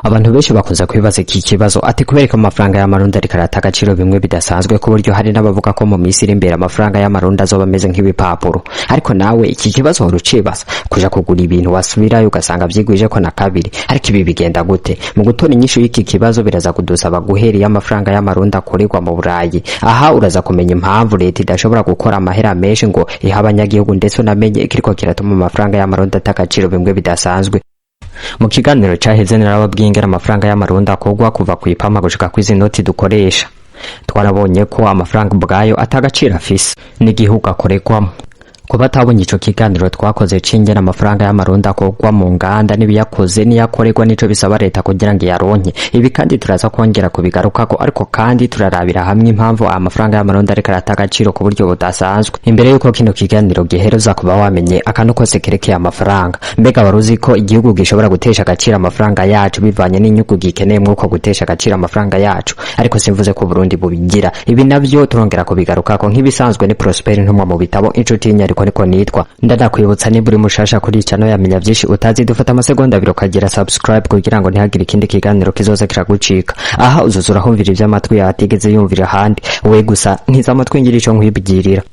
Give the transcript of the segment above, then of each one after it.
Abantu benshi bakunze kwibaza iki kibazo ati: "Kubereka amafaranga y'amarundi ariko arata agaciro bimwe bidasanzwe, ku buryo hari n'abavuga ko mu minsi iri imbere amafaranga y'amarundi azoba ameze nk'ibipapuro?" Ariko nawe iki kibazo wari ucibaza, kuja kugura ibintu wasubirayo ugasanga vyigwije ko na kabiri. Ariko ibi bigenda gute? Mu gutora inyishu y'iki kibazo biraza kudusaba guhera iyo amafaranga y'amarundi akorerwa mu Burayi. Aha uraza kumenya impamvu leta idashobora gukora amahera menshi ngo ihe abanyagihugu, ndetse unamenye ikiriko kiratuma amafaranga y'amarundi ata agaciro bimwe bidasanzwe. Mu kiganiro caheze narababwiye ingene amafaranga y'amarundi akorwa kuva kw'ipampa gushika kw'izi noti dukoresha. Twarabonye ko amafaranga ubwayo ata agaciro afise n'igihugu akorerwamo. Kuba atabonye ico kiganiro twakoze c'ingene amafaranga y'amarundi akorwa mu nganda, n'ibiyakoze, n'iyakorerwa, nico bisaba leta kugira ngo iyaronke, ibi kandi turaza kongera kubigarukako. Ariko kandi turarabira hamwe impamvu amafaranga y'amarundi ariko arata agaciro ku buryo budasanzwe. Imbere y'uko kino kiganiro giheruza, kuba wamenye akantu kose kerekeye amafaranga. Mbega wari uzi ko igihugu gishobora gutesha agaciro amafaranga yacu bivanye n'inyungu gikeneye mw'uko gutesha agaciro amafaranga yacu? Ariko simvuze ko Burundi bubigira. Ibi navyo turongera kubigarukako. Nk'ibisanzwe ni Prosper Ntumwa mu bitabo, inshuti y'inyariko niko nitwa. Ndanakwibutsa, niba uri mushasha kuri channel yamenya vyinshi utazi, dufata amasegonda 2 ukagira subscribe kugira ngo ntihagire ikindi kiganiro kizoza kiragucika. Aha uzoza urahumvira ivy'amatwi yawe atigeze yumvira ahandi. We gusa ntiza amatwi ngira ico nkwibwirira.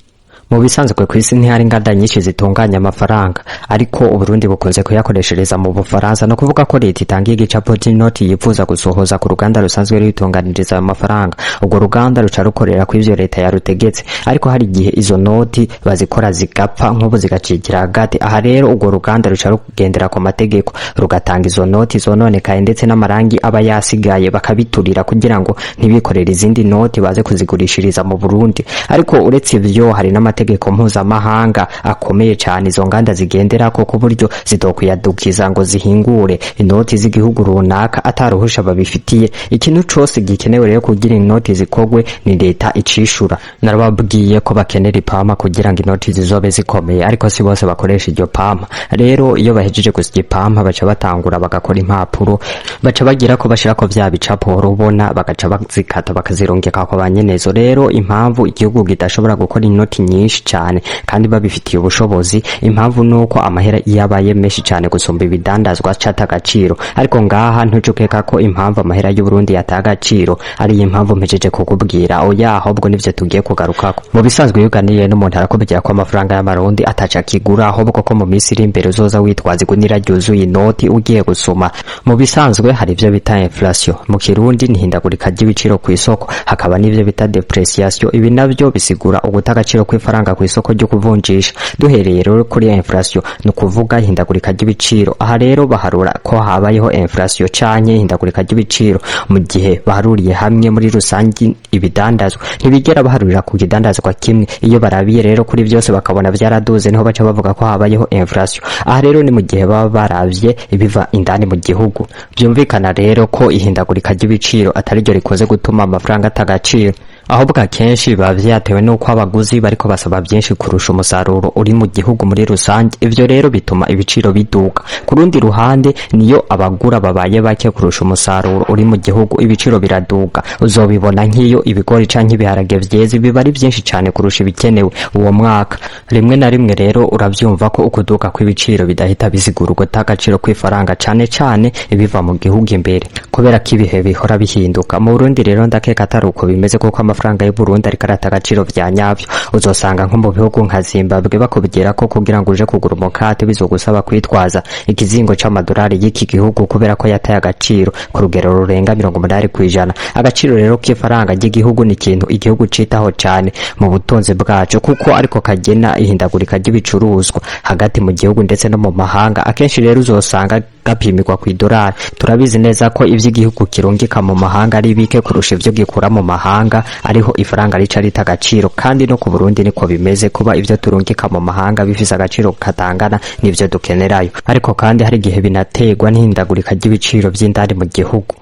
Mu bisanzwe ku isi ntihari inganda nyinshi zitunganya amafaranga, ariko Uburundi bukunze kuyakoreshereza mu Bufaransa. No kuvuga ko leta itanga igicapo c'inoti yifuza gusohoza ku ruganda rusanzwe ruyitunganiriza ayo mafaranga. Urwo ruganda ruca rukorera ku ivyo leta yarutegetse. Ariko hari igihe izo noti bazikora zigapfa, nk'ubu zigacikira hagati. Aha rero urwo ruganda ruca rugendera ku mategeko, rugatanga izo noti zononekaye ndetse n'amarangi aba yasigaye bakabiturira kugira ngo ntibikorere izindi noti baze kuzigurishiriza mu Burundi. Ariko uretse ivyo, hari n'amategeko mpuzamahanga akomeye cyane izo nganda zigenderako, ku buryo zitokwiyadukiza ngo zihingure inoti z'igihugu runaka ataruhusha babifitiye. Ikintu cose gikenewe rero kugira inoti zikorwe ni leta icishura. Narababwiye ko bakenera ipampa kugira ngo inoti zizobe zikomeye, ariko si bose bakoresha iryo pampa. Rero iyo bahejeje gusya ipampa, baca batangura bagakora impapuro, baca bagira ko bashirako vya bicapo uhora ubona, bagaca bazikata bakazirungika ku banyenezo. Rero impamvu igihugu kidashobora gukora inoti nyinshi cyane kandi babifitiye ubushobozi, impamvu nuko amahera iyo abaye menshi cyane gusumba ibidandazwa cata agaciro. Ariko ngaha ntucukeka ko impamvu amahera y'Uburundi yata agaciro ari iyi mpamvu mpejeje kukubwira. Oya, ahubwo nivyo tugiye kugarukako. Mu bisanzwe iyo uganiriye n'umuntu arakubwira ko amafaranga y'amarundi ataca akigura, ahubwo ko mu minsi iri imbere uzoza witwaza igunira ryuzuye inoti ugiye gusuma. Mu bisanzwe hari ivyo bita inflation, mu Kirundi ni ihindagurika ry'ibiciro ku isoko, hakaba n'ivyo bita depreciation. Ibi navyo bisigura uguta agaciro kw'ifaranga ku isoko ryo kuvunjisha. Duhereye rero kuri inflation, ni ukuvuga ihindagurika ry'ibiciro. Aha rero baharura ko habayeho inflation canke ihindagurika ry'ibiciro mu gihe baharuriye hamwe muri rusangi ibidandazwa. Ntibigera baharurira ku kidandazwa kimwe. Iyo barabiye rero kuri byose bakabona vyaraduze, niho baca bavuga ko habayeho inflation. Aha rero ni mu gihe baba baravye ibiva indani mu gihugu. Byumvikana rero ko ihindagurika ry'ibiciro atari ryo rikoze gutuma amafaranga ata agaciro, ahubwo akenshi biba vyatewe n'uko abaguzi bariko basaba byinshi kurusha umusaruro uri mu gihugu muri rusange. Ivyo rero bituma ibiciro biduka. Ku rundi ruhande, niyo abagura babaye bake kurusha umusaruro uri mu gihugu, ibiciro biraduka. Uzobibona nk'iyo ibigori canke ibiharage vyeze biba ari byinshi cane kurusha ibikenewe uwo mwaka. Rimwe na rimwe rero uravyumva ko ukuduka kw'ibiciro bidahita bisigura uguta agaciro kw'ifaranga, cane cane ibiva mu gihugu imbere, kubera ko ibihe bihora bihinduka. Mu Burundi rero ndakeka atari uko bimeze, kuko amafaranga y'u Burundi ariko arata agaciro vya nyavyo. Uzosanga nko mu bihugu nka Zimbabwe bakubwira ko kugira ngo uje kugura umukate bizogusaba kwitwaza ikizingo c'amadolari y'iki gihugu, kubera ko yataye agaciro ku rugero rurenga 80%. Agaciro rero k'ifaranga ry'igihugu ni ikintu igihugu citaho cane mu butunzi bwaco, kuko ariko kagena ihindagurika ry'ibicuruzwa hagati mu gihugu ndetse no mu mahanga. Akenshi rero uzosanga gapimirwa ku idolari. Turabizi neza ko ivyo igihugu kirungika mu mahanga ari bike kurusha ivyo gikura mu mahanga, ariho ifaranga rica rita agaciro. Kandi no ku Burundi niko bimeze, kuba ivyo turungika mu mahanga bifise agaciro katangana n'ivyo dukenerayo. Ariko kandi hari igihe binaterwa n'ihindagurika ry'ibiciro vy'indani mu gihugu.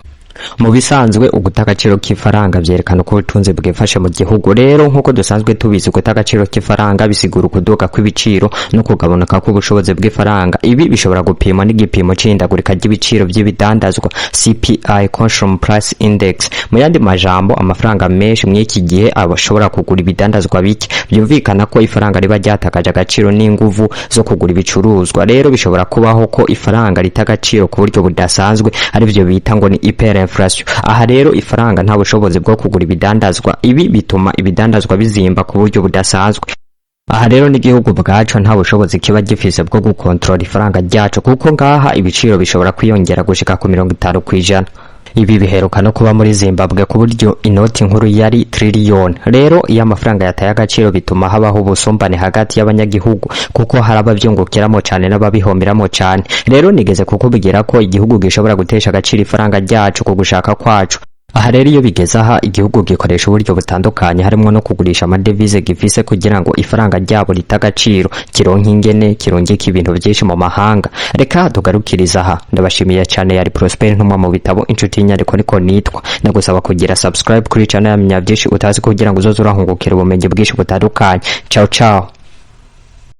Mu bisanzwe, uguta agaciro k'ifaranga vyerekana uko ubutunzi bwifashe mu gihugu. Rero nk'uko dusanzwe tubizi, uguta agaciro k'ifaranga bisigura ukuduga kw'ibiciro no kugabanuka kw'ubushobozi bw'ifaranga. Ibi bishobora gupimwa n'igipimo c'ihindagurika ry'ibiciro vy'ibidandazwa, CPI, Consumer Price Index. Mu yandi majambo, amafaranga menshi mw'iki gihe aba ashobora kugura ibidandazwa bike. Byumvikana ko ifaranga riba ryatakaje agaciro n'inguvu zo kugura ibicuruzwa. Rero bishobora kubaho ko ifaranga rita agaciro ku buryo budasanzwe, arivyo bita ngo ni hyperinflation. Aha rero ifaranga nta bushobozi bwo kugura ibidandazwa. Ibi bituma ibidandazwa bizimba ku buryo budasanzwe. Aha rero n'igihugu bwaco nta bushobozi kiba gifise bwo gukontorora ifaranga ryaco, kuko ngaha ibiciro bishobora kwiyongera gushika ku 50%. Ibi biheruka no kuba muri Zimbabwe, ku buryo inoti nkuru yari triliyoni. Rero iyo amafaranga yataye agaciro, bituma habaho ubusumbane hagati y'abanyagihugu, kuko hari abavyungukiramo cane n'ababihomberamo cane. Rero nigeze kukubwira ko igihugu gishobora gutesha agaciro ifaranga ryacu ku gushaka kwaco. Aha rero iyo bigeze aha, igihugu gikoresha uburyo butandukanye, harimwo no kugurisha amadevize gifise kugira ngo ifaranga ryabo rite agaciro, kironke ingene kirungika ibintu vyinshi mu mahanga. Reka tugarukiriza aha. Ndabashimiye cyane. Yari Prosper Ntumwa mu bitabo, inshuti y'inyandiko niko nitwa. Ndagusaba kugira subscribe kuri channel ya Menya Byinshi Utazi, kugira ngo uzoze urahungukira ubumenyi bwinshi butandukanye. Ciao ciao.